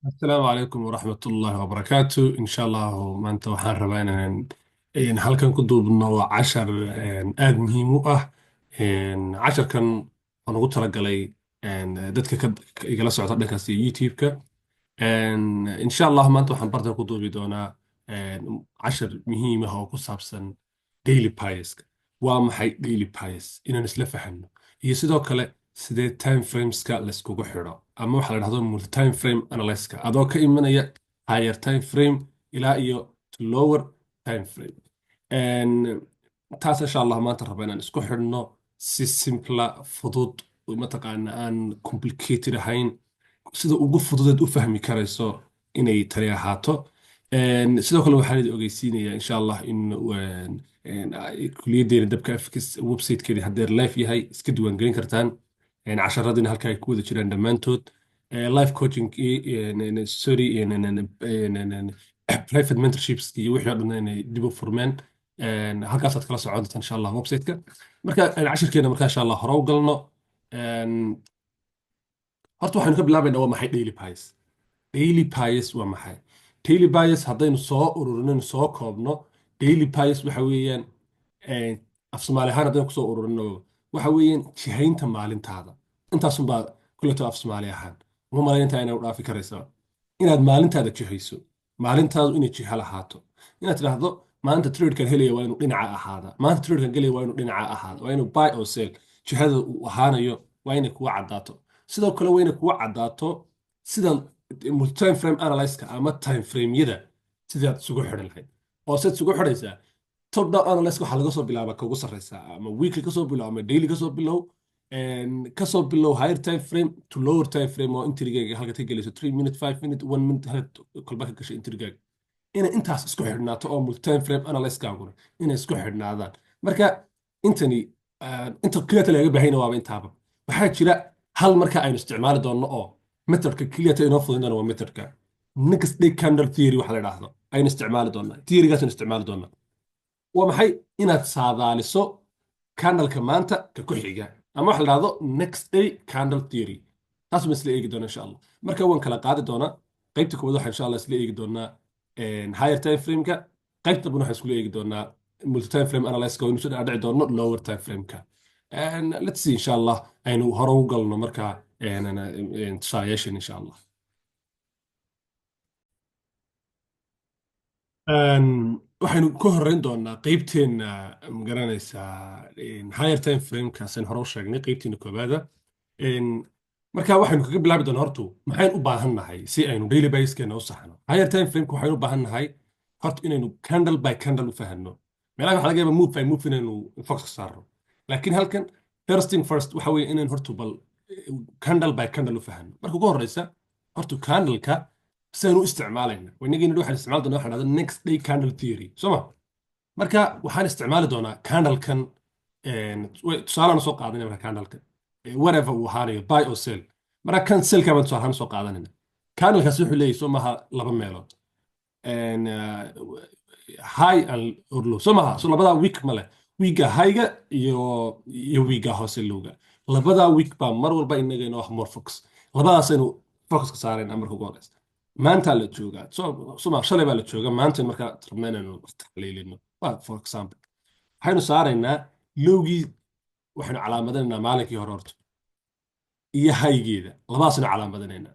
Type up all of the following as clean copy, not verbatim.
Asalaamu calaykum waraxmat ullaahi wabarakaatu. Insha allahu maanta waxaan rabaa inaan halkan ku duubno cashar aad muhiim u ah. Casharkan waan ugu talagalay dadka igala socda dhankaas iyo YouTube-ka. Insha allah maanta waxaan bartan ku duubi doonaa cashar muhiim ah oo ku saabsan daily bias-ka. Waa maxay daily bias? Inaan isla fahanno, iyo sidoo kale sidee time frameska layskugu xidho, ama waxa la dhahdo multi time frame analysis-ka, adoo ka imanaya higher time frame ilaa iyo to lower time frame. Taas insha allah maanta raba inaan isku xidhno si simple, fudud, mataqaana aan complicated ahayn, sida ugu fududeed u fahmi karayso inay tani ahaato. Sidoo kale waxaan idin ogeysiinayaa insha allah in kuliyaddeena Dabka FX website-keeda haddeer live yahay, iska diiwaangelin kartaan. Casharadiina halka ay ku wada jiraan dhammaantood. Live coaching, sorry, private mentorships iyo wixii oo dhan inay dib u furmeen. Halkaasaad kala socon doontaan insha allah website-ka. Marka cashirkeena marka insha allah hore u galno. Horta waxaynu ka bilaabaynaa, waa maxay daily bias? Daily bias waa maxay? Daily bias haddaynu soo ururinaynu soo koobno, daily bias waxa weeyaan, af Soomaali ahaan haddaynu kusoo ururino, waxa weeyaan jihaynta maalintaada. Intaasunbaa kuleto af Soomaali ahaan uma malayntaa inay u dhaafi karaysa, inaad maalintaada jihayso, maalintaadu inay jiha lahaato, inaad tidhaahdo maanta tradekan helaya waa inuu dhinaca ahaada, maanta tradekan gelaya waa inuu dhinaca ahaada, waa inuu buy or sell jihada uu ahaanayo waa inay kuwa caddaato. Sidoo kale waa inay kuwa caddaato sida multi-time frame analysis-ka ama time frame-yada sidaad isugu xidhi lahayd. Oo sidaad isugu xidhaysaa, top down analysis waxaa laga soo bilaabaa ka ugu sarreysa, ama weekly kasoo bilow ama daily kasoo bilow. Kasoo bilow higher time frame to lower time frame, oo entrygaaga halka ka gelayso 3 minute, 5 minute, 1 minute, halka kolba ka gashay entrygaaga, inay intaas isku xidhnaato, oo multi time frame analysis-kaaguna inay isku xidhnaadaan. Marka intani inta keliyata lagaga baahayna waaba intaaba. Waxaa jira hal marka aynu isticmaali doonno oo methodka keliyata inoo fududin doona, waa methodka next day candle theory waxa la idhaahdo aynu isticmaali doonaa. Theorygaas aynu isticmaali doonaa waa maxay? Inaad saadaaliso candleka maanta ka ku xiga, ama waxa la dhahdo next day candle theory. Taas baan isla eegi doonaa insha allah. Marka waan kala qaadi doonaa. Qaybta koowaad waxaan insha allah isla eegi doonaa higher time frame-ka. Qaybta dambena waxaan iskula eegi doonaa multi time frame analysis-ka, oo aynu soo dhici doono lower time frame-ka. Let's see, insha allah aynu hore u galno marka tusaalayaashan insha allah. Waxaynu ka horreyn doonaa qeybteena, magaranaysaa, higher time frame-kaas aynu hore u sheegnay, qeybteena koowaada. Marka waxaynu kaga bilaabi doonaa hortu maxaynu u baahan nahay si aynu daily biaskeena u saxno. Higher time frame-ka waxaynu u baahan nahay horta inaynu candle by candle u fahanno. Meelaha waxa laga yaabaa move by move inaynu focus ka saarno, laakiin halkan first thing first waxa weeye inaynu hortu bal candle by candle u fahanno. Marka ugu horreysa hortu candle-ka sidaynu u isticmaalayna, inagii waxaan isticmaali doonaa waxa la dhahdo next day candle theory, soo ma? Marka waxaan isticmaali doonaa candle-kan, tusaalaan soo qaadanaya. Marka candle-ka whatever uu ahaanayo, buy or sell, marka kan sellka baan tusaale soo qaadanayna. Candlekaasi wuxuu leeyahay, soo maaha, laba meelood, high and or low, soo maha? So labadaa wick ma leh, wickga highga iyo wickga hoose, lowga. Labadaa wick baa mar walba inaga inoo ah more focus. Labadaasaynu focuska saarayna. Marka ugu horeysa maantaa la joogaa, soma? Shalay baa la joogaa, maanta markaa rabna inaynu taxliilino waa, for example, waxaynu saaraynaa lowgii, waxaynu calaamadinaynaa maalinkii hore horto iyo highgeeda. Labadaasaynu calaamadinaynaa.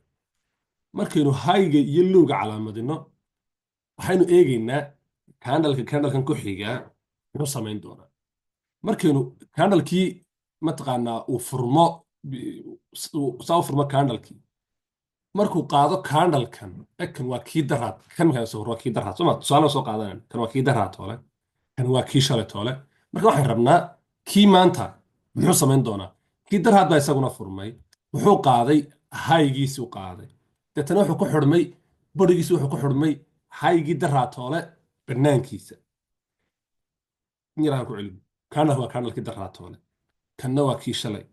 Markaynu highga iyo lowga calaamadino, waxaynu eegaynaa candleka, candlekan ku xigaa muxuu samayn doonaa. Markaynu candlekii mataqaanaa uu furmo, saa u furmo candlekii, markuu qaado candlekan kan waa kii daraad, kan markaan soo waa kii daraad, soo ma? Tusaale soo qaadanayna, kan waa kii daraad toole, kan waa kii shalay toole. Marka waxaan rabnaa kii maanta muxuu samayn doonaa. Kii daraad baa isaguna furmay, wuxuu qaaday highgiisii u qaaday, deetana wuxuu ku xidhmay bodygiisi, wuxuu ku xidhmay highgii daraad toole banaankiisa. In yaraan ku celin, kana waa candlekii daraad toole, kanna waa kii shalay.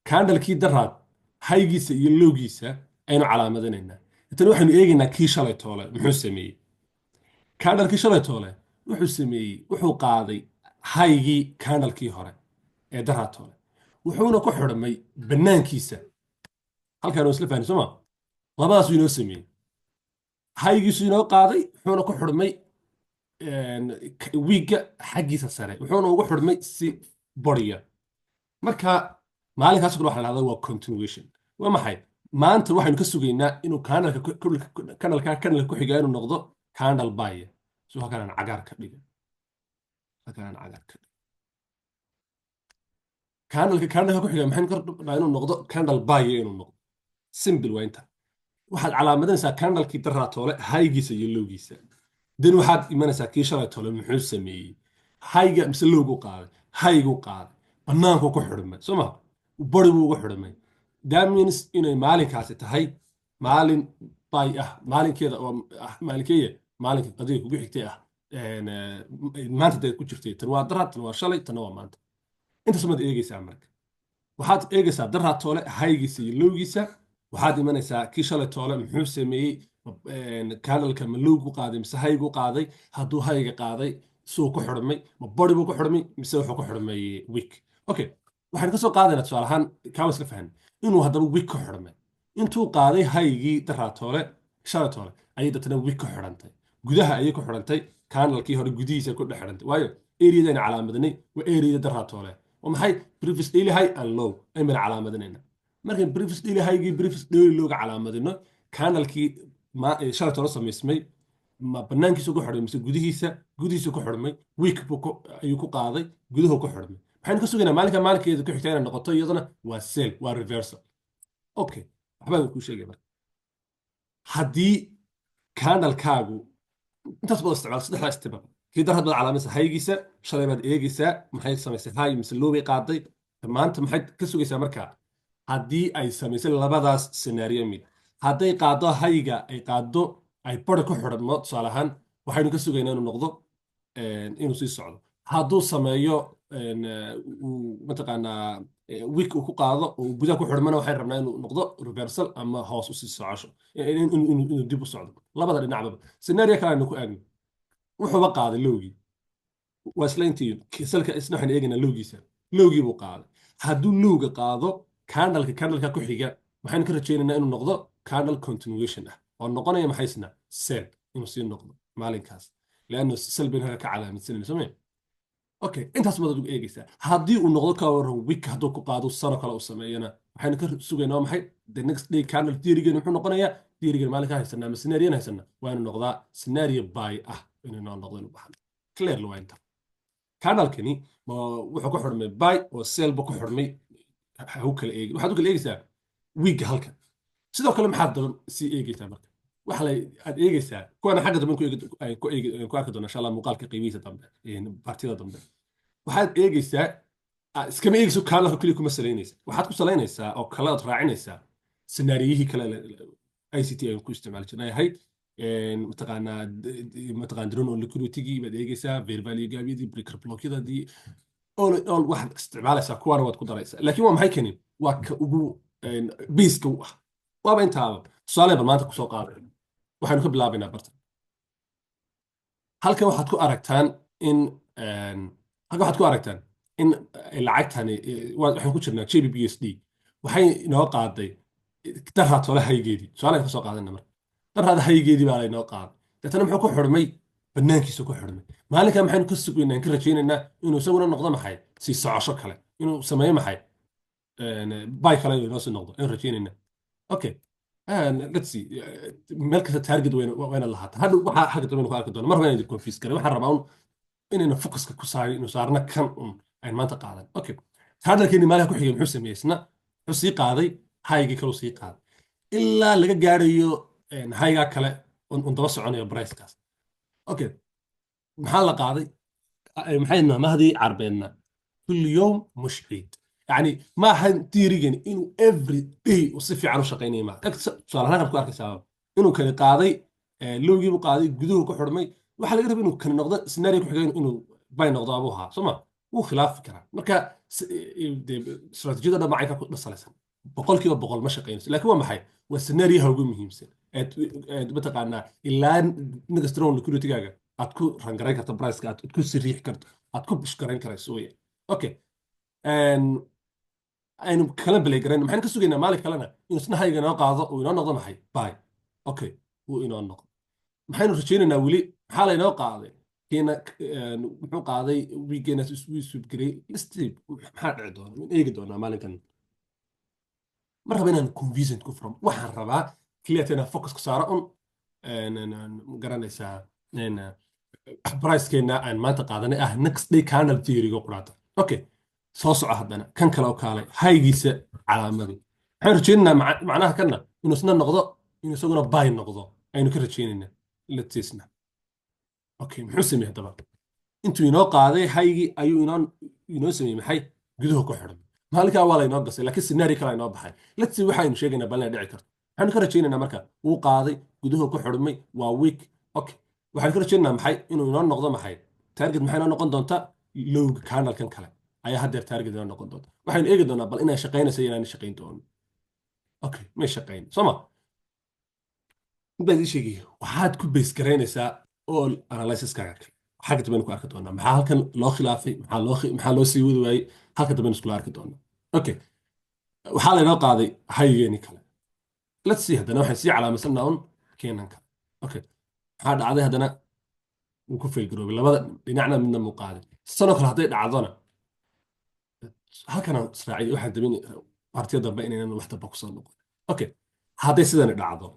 Candlekii daraad highgiisa iyo lowgiisa aynu calaamadinaynaa. Deetana waxaynu eegaynaa kii shalay toole muxuu sameeyey. Candlekii shalay toole wuxuu sameeyey, wuxuu qaaday highgii candlekii hore ee daraad toole, wuxuuna ku xidhmay banaankiisa. Halkaan waa isla fahni, soo ma? Labadaasuu inoo sameeyey, highgiisu inoo qaaday, wuxuuna ku xidhmay wickga xaggiisa sare, wuxuuna ugu xidhmay si bodyga. Marka maalinkaas kale waxa la dhahdaa waa continuation. Waa maxay? Maanta waxaynu ka sugaynaa inuu candleka candleka ku xigaa inuu noqdo candle buy. So halkan aan cagaar ka dhiga, halkan aan cagaar ka dhiga. Candleka ku xiga maxaynu ka rabnaa? Inuu noqdo candle buy inuu noqdo. Simple, waa inta. Waxaad calaamadinaysaa candlekii daraatoole highgiisa iyo lowgiisa. Dan waxaad imanaysaa kii shalay tole, muxuu sameeyey? Highga mise lowgu qaaday? Highgu qaaday, banaanku ku xidhmay, soo ma? Body buu ugu xidhmay. That means inay maalinkaasi tahay maalin buy ah. Maalinkeeda oo ah maalinkeeya, maalinka qadiga kugu xigtay ah, maanta dee ku jirtay. Tan waa daraad, tan waa shalay, tanna waa maanta. Intaas maad eegaysaa. Marka waxaad eegaysaa daraad toole highgiisa iyo lowgiisa. Waxaad imanaysaa kii shalay toole, muxuu sameeyey? Candleka ma lowgu qaaday mise highgu qaaday? Hadduu highga qaaday, suu ku xidhmay? Ma body buu ku xidhmay mise wuxuu ku xidhmay wick? Okay, waxaynu ka soo qaadaynaa tusaale ahaan, kaama isla fahmay, inuu haddaba wick ku xidhmay. Intuu qaaday highgii daraatoole, shalay toole, ayay dadna wick ku xidhantay. Gudaha ayay ku xidhantay, candlekii hore gudihiisa ku dhex xidhantay, waayo areadayna calaamadinay waa areada daraatoole. Waa maxay? Previous daily high and low aymayna calaamadinayna. Markaan previous daily highgii, previous daily lowga calaamadino, candlekii shalay toole samaysmay ma banaankiisu ku xidhmay mise gudihiisa? Gudihiisu ku xidhmay. Wick buu ayuu ku qaaday, guduhu ku xidhmay. Maxaynu ka sugaynaa maalinka maalinkeeda ku xigta inay noqoto? Iyaduna waa sell, waa reversal. Okay, waxbaan kuu sheegaya. Marka haddii candlekaagu intaas baad isticmaal, saddexdaa step, kii darad baad calaamaysa highgiisa, shalay baad eegaysaa maxay samaysay, high mise low bay qaaday, maanta maxayd ka sugaysaa? Markaa haddii ay samaysay labadaas scenario mid, hadday qaaddo highga, ay qaaddo, ay body ku xidhanmo tusaale ahaan, waxaynu ka sugaynaa inuu noqdo inuu sii socdo. Hadduu sameeyo uu mataqaanaa wick uu ku qaado oo gudaha ku xidhmana, waxay rabnaa inuu noqdo reversal ama hoos usii socosho, inuu dib u socdo. Labada dhinacbaba scenario kale aynu ku aagno. Wuxuuba qaaday lowgii, waa isla intii sellka isna. Waxaynu eegaynaa lowgiisa. Lowgii buu qaaday. Hadduu lowga qaado, candleka ku xiga waxaynu ka rajaynaynaa inuu noqdo candle continuation ah oo noqonaya maxaysna? Sell inuu sii noqdo maalinkaas, leanno sell baynu halka ka calaamadsanayna, soo ma? Okay, intaas maad ugu eegaysaa. Haddii uu noqdo, ka waran wick hadduu ku qaado, sano kale uu sameeyana, waxaynu ka sugaynaa waa maxay? The next day candle theorygeenu muxuu noqonayaa? Theorygen maalinka haysanaa ama scenarion haysanaa waa inuu noqdaa scenario buy ah, inuu noo noqdo, inuu baxno. Clear waa inta. Candlekani ma wuxuu ku xidhmay buy oo sell buu ku xidhmay? Ha u kala eegi. Waxaad u kala eegaysaa wickga halkan. Sidoo kale maxaad daban sii eegaysaa? Marka waxa la aad eegaysaa kuwana xagga dambe ku arki doona insha Allah muuqaalka qiimihiisa dambe, partida dambe. Waxaad eegaysaa, iskama eegayso candleka keliya, kuma salaynaysa. Waxaad ku salaynaysaa oo kale ood raacinaysaa scenaariyihii kale ICT aynu ku isticmaali jirnay ahayd, mataqaanaa draw on liquidity-gii baad eegaysaa, fair value gapyadii, breaker blockyadii, all in all waxaad isticmaalaysaa kuwaana waad ku daraysaa. Laakiin waa maxay kani? Waa ka ugu baseka u ah, waaba intaaba. Tusaale bal maanta kusoo qaaday, waxaynu ka bilaabaynaa barta. Halkan waxaad ku aragtaan in lacagtani, waxaan ku jirnaa GBPUSD, waxay inoo qaaday daraad tole highgeedii. Tusaale ka soo qaadana, marka daraad highgeedii baa laynoo qaaday, deetana muxuu ku xidhmay? Banaankiisu ku xidhmay. Maalinkan maxaynu ka sugaynaa, ka rajaynaynaa? Inuu isaguna noqdo maxay? Sii socosho kale inuu sameeyo. Maxay? Buy kale inuu inoo sii noqdo aynu rajaynaynaa. Okay, let's see. Meel kasta target wayna lahaata. Hadda waxaa xagga dambe ku arki doona. Mar inaynu confuse garay, waxaan rabaa un inaynu focuska ku saarin, inuu saarna kan un aynu maanta qaadan. Okay, candlekeeni maalinka ku xigay muxuu sameeyey? Isna wuxuu sii qaaday highgii kaluu sii qaaday ilaa laga gaarayo highgaa kale un daba soconayo pricekaas. Okay, maxaa la qaaday? Maxay mahdii carbeedna كل يوم مش عيد. يعني ma ahan theorygani inuu every day uu si fiican u shaqaynayo. Ma tusaale ahaan ku arkaysaa inuu kani qaaday lowgii buu qaaday, guduhu ku xidhmay. Waxaa laga rabay inuu kani noqdo scenario ku xigay inuu buy noqdo abuu ahaa, soo ma? Wuu khilaafi karaa. Marka istaraatiijiyada dhan ku salaysan 100% ma shaqaynayso. Laakiin waa maxay? Waa scenarioha ugu muhiimsan eed mataqaanaa ilaa next round liquidity-gaaga aad ku rangarayn karto priceka, aad ku siriixi karto, aad ku push garayn karayso weya. Okay. Aynu kala play garayn. Maxaynu ka sugaynaa maalin kalena inuu isna highga inoo qaado, uu inoo noqdo maxay? Buy. Okay, wuu inoo noqdo. Maxaynu rajaynaynaa weli? Maxaa laynoo qaaday? Kiina muxuu qaaday? Wickgeenaas wuu sweep gareeyey. List maxaa dhici doona? Waan eegi doonaa maalinkan. Ma raba inaan confusion ku furo. Waxaan rabaa clear inaan focus ku saaro un garanaysaa pricekeena aan maanta qaadanay ah next day candle theory-ga quraata. Okay, soo soco haddana kan kale oo kaalay highgiisa calaamadii. Waxaan rajaynaynaa macnaha kanna inuu isna noqdo, inuu isaguna buy noqdo aynu ka rajaynaynaa. Let's. Okay, muxuu sameeyey haddaba? Intuu inoo qaaday highgii ayuu inoo sameeyey maxay? Guduhu ku xidhan. Maalinkaa waa laynoo gasay, laakiin scenario kale inoo baxay. Let's see, waxaynu sheegaynaa bal inay dhici karto. Waxaynu ka rajaynaynaa marka wuu qaaday, guduhu ku xidhmay, waa wick. Okay, waxaynu ka rajaynaynaa maxay? Inuu inoo noqdo maxay? Target maxay inoo noqon doontaa? Lowga candlekan kale ayaa haddeer target inoo noqon doonta. Waxaynu eegi doonaa bal inay shaqaynayso iyo inaanay shaqayn doonin. Okay, may shaqayn, soo ma? Inbaan ii sheegaya, waxaad ku base garaynaysaa all analysiskaaga kale. Xagga dambe ku arki doonaa maxaa halkan loo khilaafay, maxaa loo sii wadi waayey. Halka dambe iskula arki doonaa. Okay, waxaa laynoo qaaday highgeeni kale. Let's see, haddana waxaan sii calaamaysanaa un keenan kale. Okay, maxaa dhacday haddana? Wuu ku fail garoobay. Labada dhinacna midna muu qaaday. Sanoo kale hadday dhacdona, halkanaan israaciyay. Waxaan dabin partiya dambe inaynan wax damba kusoo noqon. Okay, hadday sidani dhacdo,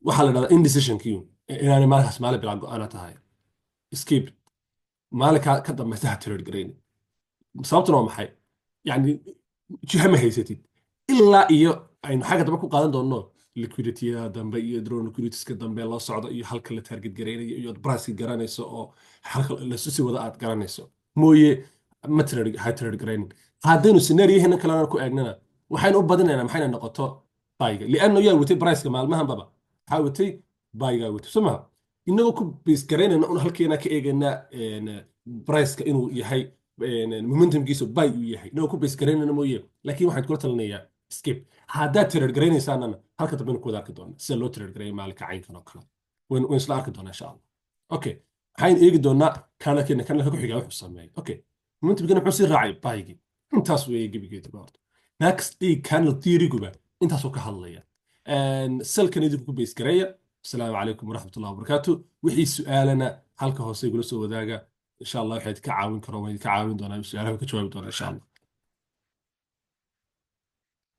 waxaa la dhahdaa indecision queue, inaanay maalinkaas maalin bilaa go-aana tahay. Skip. Maalinkaa ka dambaysa ha trade garayni. Sababtuna waa maxay? Yani jiha ma haysatid ilaa iyo aynu xagga dambe ku qaadan doonno liquidityada dambe iyo draw on liquiditieska dambe loo socdo iyo halka la target garaynayo iyo price garanayso oo halka lasu sii wada aad garanayso mooye. Ma trade, ha trade garaynin. Haddaynu scenariohena kalena ku eegnana, waxaynu u badinaynaa maxayna noqoto buyga, lianno yaa watay priceka maalmahan baba? Waxaa watay buygaa watay, soo maha? Inagoo ku base garaynayna un halkeena ka eegaynaa priceka inuu yahay momentumkiisu buy uu yahay, inagoo ku base garaynayna mooye. Laakiin waxaan kula talinayaa skip. Haddaad trade garaynaysaanana, halka dambe ku wada arki doonaa sida loo trade gareeyo maalinka caynkan oo kale. Waynu isla arki doonaa, insha Allah. Okay, waxaynu eegi doonaa candlekeena, candleka ku xigaa wuxuu sameeyey. Okay, momentumkina muxuu sii raacay? Buygii. Intaas weeye gebigeeduba horta next day candle theory-guba intaasuu ka hadlaya. Salkan idinku ku base gareeya. Asalaamu calaykum waraxmat ullahi wabarakaatu. Wixii su-aalana halka hoose igula soo wadaaga, insha Allah. Waxaad ka caawin karo waan idinka caawin doonaa, su-aalaha ka jawaabi doonaa, insha Allah.